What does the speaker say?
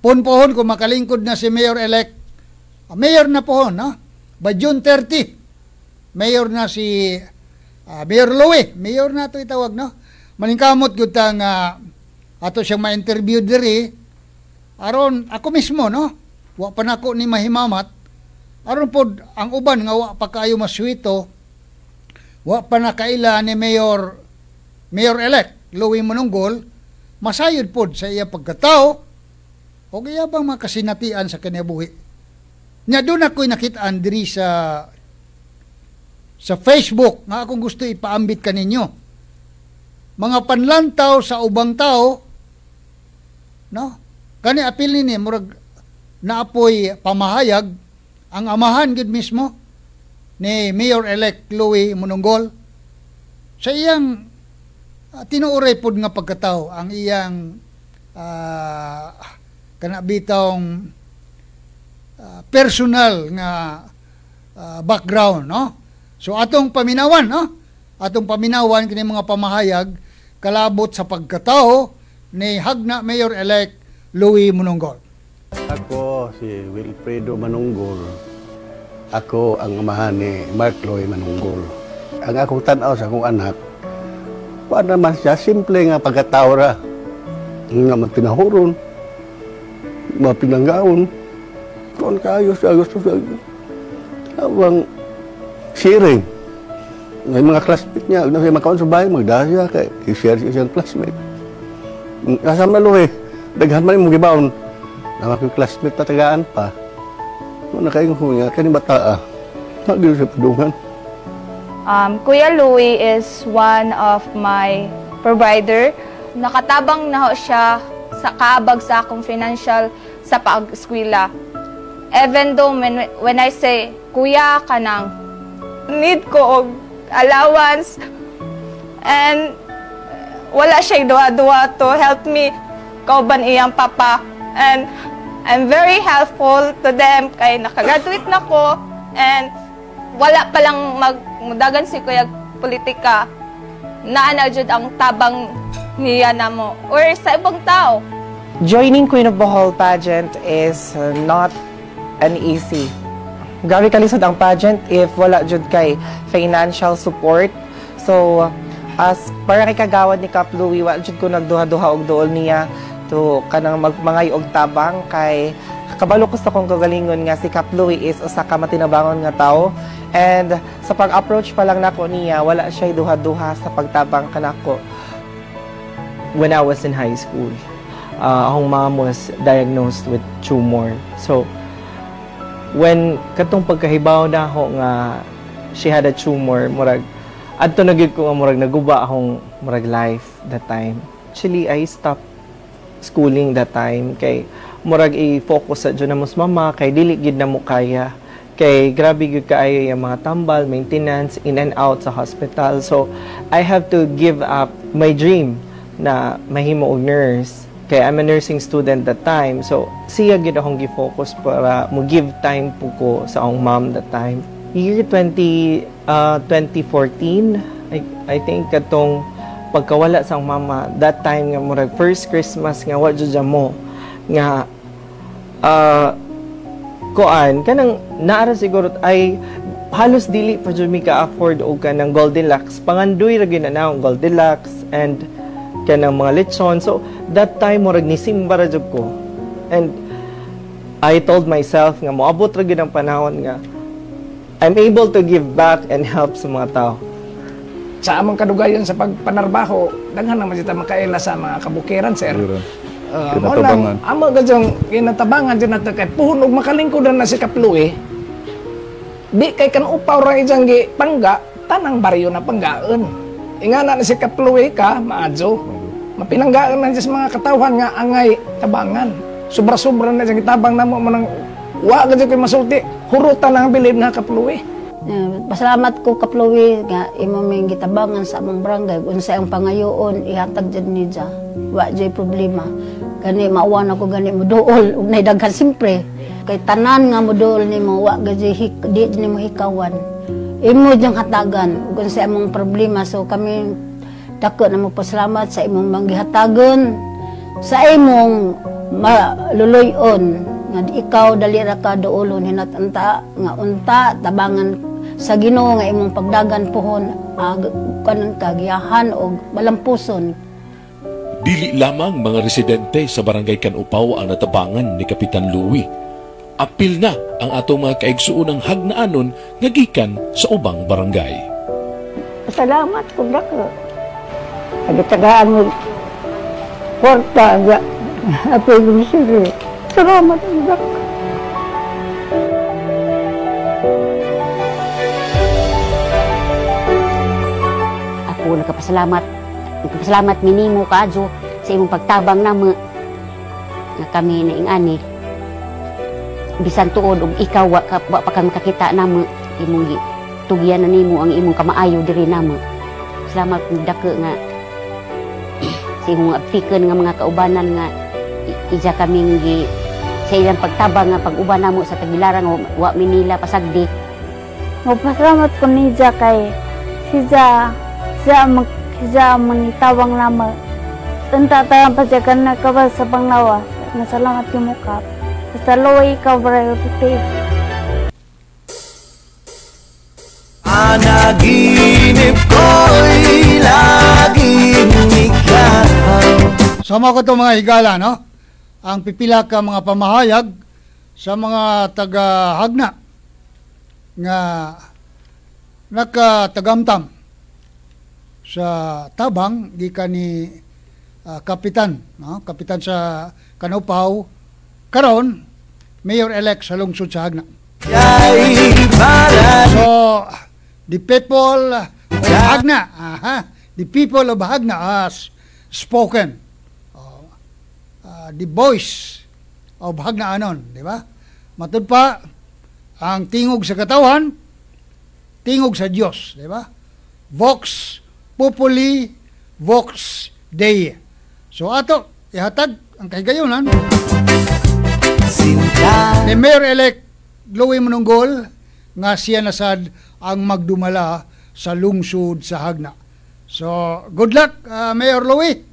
Punpohon kung makalingkod na si Mayor-elect. Mayor na pohon, no? By June 30, mayor na si Mayor Louie. Mayor na to itawag, no? Maningkamot gyud ta nga ato siyang ma-interview diri aron ako mismo, no? Wa pa nako ni mahimamat, aron pod ang uban nga wa pa kaayo maswito, wa pa nakaila ni Mayor-elect Louie Manunggol, masayod pod sa iya pagkatao o iya bang makasinatian sa kinabuhi. Nya doon ako'y nakitaan diri sa Facebook nga akong gusto ipaambit kaninyo. Mga panlantaw sa ubang tao, no? Kani apil nini, murag naapoy pamahayag ang amahan gid mismo ni Mayor-elect Louie Manunggol sa iyang tinuoray pod nga pagkatao, ang iyang kana bitawng personal nga background, no? So atong paminawan, no? Atong paminawan kini mga pamahayag kalabot sa pagkatao ni Jagna Mayor-elect Louie Manunggol. Ako si Wilfredo Manunggol. Ako ang amahan ni Mark Louie Manunggol. Ang akong tanaw sa akong anak, kuan naman siya, simple nga pagkatao ra. Nga matinahuron, mapinanggaon. Kuan kayo siya, gusto siya. Awang sharing. May mga classmate niya, na siya makaon sa bahay, magdala siya, kay i-share siya siyang classmate. Kasama na eh, daghan man imong gibaon. Na mga classmate pa tagaan pa. No, nakaingon ko nga, kani bata ah. Nagyo siya padungan. Kuya Louie is one of my provider. Nakatabang na ho siya sa kaabag sa akong financial sa pag-eskwela. Even though when I say, "Kuya, kanang need ko og allowance," and wala siya duwa-duwa to help me kauban iyang papa. And I'm very helpful to them kay nakagraduate na ko and wala pa lang magmudagan si Kuya politika, naa na jud ang tabang niya namo or sa ibang tao. Joining Queen of Bohol pageant is not an easy. Grabe kalisod ang pageant if wala jud kay financial support. So, as para kay kagawad ni Kap Louie, wala jud ko nagduha-duha og duol niya to kanang magmangay og tabang kay kabalo ko sa akong kagalingon nga si Kap Louie is usa ka matinabangon nga tao. And sa pag-approach pa lang nako niya, wala siya duha-duha sa pagtabang kanako. When I was in high school, akong mom was diagnosed with tumor. So, when katong pagkahibaw na ako nga she had a tumor, murag, adto na gyud ko nga murag naguba akong murag life that time. Actually, I stopped schooling that time kay murag i-focus sa jud namo sa mama kay dili gid na mo kaya kay grabe gyud kaayo yung mga tambal, maintenance, in and out sa hospital. So, I have to give up my dream na mahimo og nurse. Kay I'm a nursing student that time. So, siya gyud akong gi-focus para mo give time po ko sa akong mom that time. Year 2014, I think, katong pagkawala sa akong mama, that time nga murag first Christmas nga wa jud mo nga koan kanang naara siguro ay halos dili pa jud mi ka-afford og kanang Goldilocks. Pangandoy ra gyud na ang Goldilocks and kanang mga lechon. So that time murag nisimba ra jud ko and I told myself nga moabot ra gyud ang panahon nga I'm able to give back and help sa mga tao. Sa among kadugayon sa pagpanarbaho, daghan naman kita makaila sa mga kabukiran, sir. Mo Kinatabangan. Lang, amo gadyong ginatabangan dyan nato kay puhon og makalingkodan na si Kap Louie. Di kay kan upaw ra ijang gi pangga, tanang baryo na panggaon. Ingana na si Kap Louie ka, maadyo. Mapinanggaan na siya sa mga katawhan nga angay tabangan. Sobra-sobra na siyang gitabang namo mo nang wa gadyo koy masulti. Hurutan ang bilib na Kap Louie. Pasalamat ko, Kap Louie, nga imo may gitabangan sa among barangay. Unsa ang pangayoon ihatag jud niya. Wa jud problema. Gani mauwan ako gani mo duol ug nay daghan simpre. Kay tanan nga mo duol nimo wa gani di nimo hikawan. Imo jang hatagan ug unsa among problema, so kami dako na mo pasalamat sa imong manggihatagon sa imong Maluluyon nga ikaw dali ra ka duolon, hinat unta nga unta tabangan sa Ginoo nga imong pagdagan pohon, kanon ka giyahan og malampuson. Dili lamang mga residente sa Barangay Kanupaw ang natabangan ni Kapitan Louie. Apil na ang atong mga kaigsuonang hagnaanon nga gikan sa ubang barangay. Salamat ko dako. Nagitagaan mo kwarta ga apil sir. Salamat dako. Ako nagpasalamat, nagpasalamat minimo kaadyo sa imong pagtabang namo nga kami naingani. Bisan tuod og ikaw wa pa kami makakita namo, imong tugyan na nimo ang imong kamaayo diri namo. Salamat dako nga sa imong aptiken nga mga kaubanan nga ija kaming gi sa ilang pagtabang nga pag-uban namo sa Tagbilaran wa Manila pasagdi. Magpasalamat ko nija kay siya siya manitawang namo. Unta tayang pajagan na kabal sa panglawas. Masalamat yung mukha. Basta Louie ikaw priority. Panaginip ko'y laging ikaw. Sama ko itong mga higala, no? Ang pipila ka mga pamahayag sa mga taga-Hagna nga nakatagamtam sa tabang gikan ni kapitan, no? Kapitan sa Kanupaw karon mayor-elect sa lungsod sa Hagna. So the people of Hagna, aha, the people of Hagna has spoken. The voice of Hagnaanon, di ba? Matud pa ang tingog sa katawan, tingog sa Dios, di ba? Vox Populi, Vox Dei. So ato ihatag ang kahigayonan ni Mayor-elect Louie Manunggul nga siya nasad ang magdumala sa lungsod sa Hagna. So good luck, Mayor Louie.